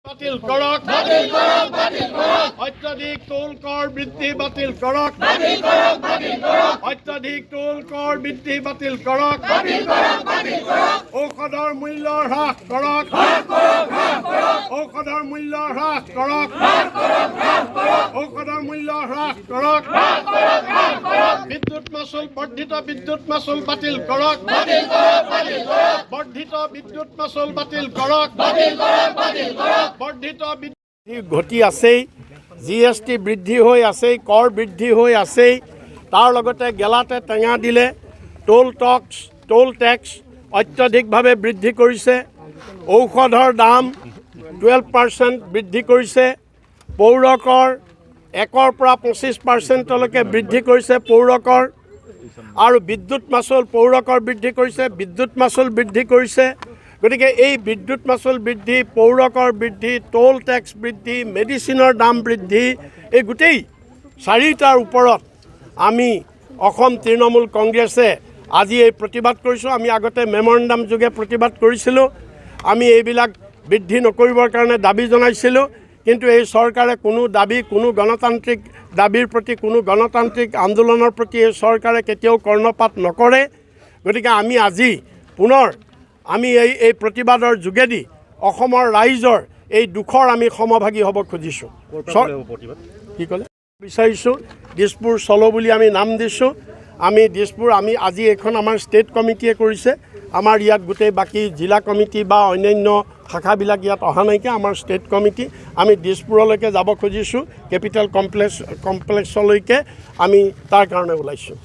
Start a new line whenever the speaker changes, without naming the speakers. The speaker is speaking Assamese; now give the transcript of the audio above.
বাতিল কৰক। অত্যধিক টোল কৰ বৃদ্ধি বাতিল কৰক। অত্যধিক টোল কৰ বৃদ্ধি বাতিল কৰক। ঔষধৰ মূল্য হ্ৰাস কৰক। ঔষধৰ মূল্য হ্ৰাস কৰক। ঔষধৰ মূল্য হ্ৰাস কৰক। বিদ্যুৎ মাচুল, বৰ্ধিত বিদ্যুৎ মাচুল বাতিল কৰক। বৰ্ধিত বিদ্যুৎ মাচুল বাতিল কৰক। বৰ্ধিত বৃদ্ধি ঘটি আছেই, জিএছটি বৃদ্ধি হৈ আছেই, কৰ বৃদ্ধি হৈ আছেই। তাৰ লগতে গেলাতে টেঙা দিলে, টোল টেক্স অত্যধিকভাৱে বৃদ্ধি কৰিছে, ঔষধৰ দাম 12% বৃদ্ধি কৰিছে, পৌৰ কৰ 1ৰ পৰা 25%লৈকে বৃদ্ধি কৰিছে পৌৰ কৰ আৰু বিদ্যুৎ মাচুল, পৌৰ কৰ বৃদ্ধি কৰিছে, বিদ্যুৎ মাচুল বৃদ্ধি কৰিছে। গতিকে এই বিদ্যুৎ মাচুল বৃদ্ধি, পৌৰ কৰ বৃদ্ধি, টোল টেক্স বৃদ্ধি, মেডিচিনৰ দাম বৃদ্ধি, এই গোটেই চাৰিটাৰ ওপৰত আমি অসম তৃণমূল কংগ্ৰেছে আজি এই প্ৰতিবাদ কৰিছোঁ। আমি আগতে মেমৰেণ্ডাম যোগে প্ৰতিবাদ কৰিছিলোঁ। আমি এইবিলাক বৃদ্ধি নকৰিবৰ কাৰণে দাবী জনাইছিলোঁ। কিন্তু এই চৰকাৰে কোনো দাবী, কোনো গণতান্ত্ৰিক দাবীৰ প্ৰতি, কোনো গণতান্ত্ৰিক আন্দোলনৰ প্ৰতি এই চৰকাৰে কেতিয়াও কৰ্ণপাত নকৰে। গতিকে আমি আজি পুনৰ আমি এই প্ৰতিবাদৰ যোগেদি অসমৰ ৰাইজৰ এই দুখৰ আমি সমভাগী হ'ব খুজিছোঁ। কি ক'লে বিচাৰিছোঁ, দিছপুৰ চলো বুলি আমি নাম দিছোঁ। আমি দিছপুৰ, আমি আজি এইখন আমাৰ ষ্টেট কমিটিয়ে কৰিছে। আমাৰ ইয়াত গোটেই বাকী জিলা কমিটি বা অন্যান্য শাখাবিলাক ইয়াত অহা নাইকিয়া। আমাৰ ষ্টেট কমিটি, আমি দিছপুৰলৈকে যাব খুজিছোঁ, কেপিটেল কমপ্লেক্সলৈকে আমি তাৰ কাৰণে ওলাইছোঁ।